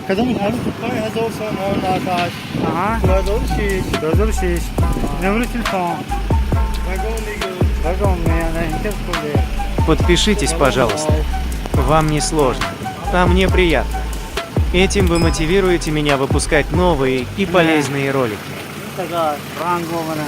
Кадом? 5000 сомон нархаш. Аҳа. 2006. 2006. Номери телефон? Вагон мегӯ. Вагон меяна интеркулер. Подпишитесь, пожалуйста. Вам не сложно, а мне приятно. Этим вы мотивируете меня выпускать новые и полезные ролики. Қадар рангована.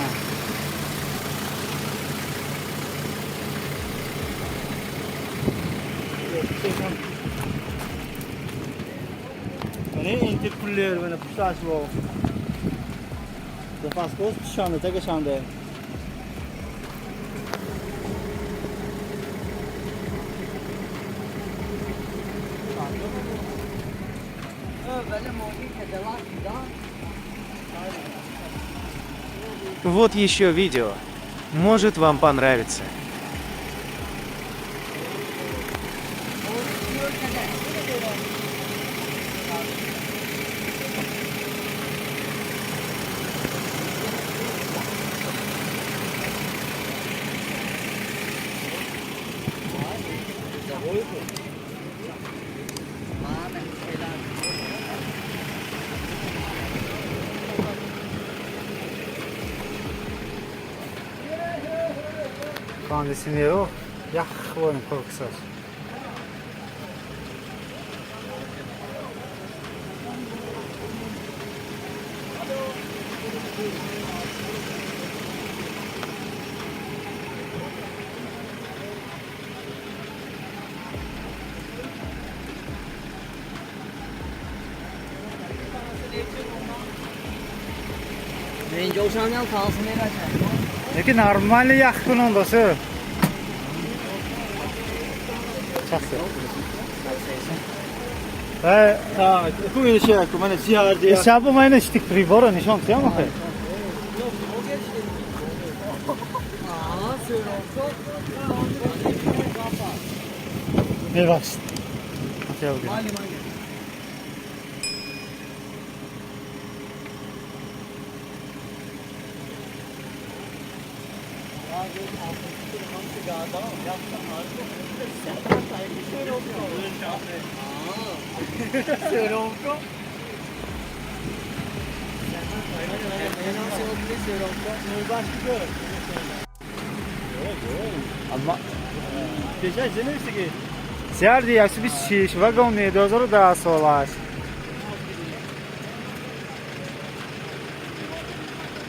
Мана интеркулер, мана пушташ бо. Запаскоз пишонда, тагашонда. Вот еще видео. Может, вам понравится. Кондиционеру ях хворим коксас. Лекин нормально ях кунон досы. Так, ку ин ку мана зиарди. Шабо майна штик прибора нишон тиям охе. Мебахшид. Сиарди 126 вагони 2010 солаш.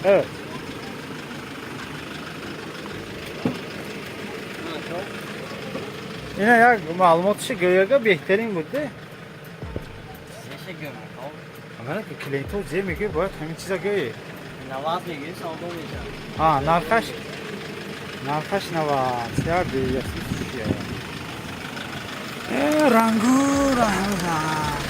Evet. Ина як маълумотши гӯяга беҳтарин буд де. Амана ки клиентҳо зе мегӯй, бояд ҳамин чиза гӯӣ. 90 мегӯй, савдо мешавад. А, нархаш 90, сиарди 126. Рангу рангаш.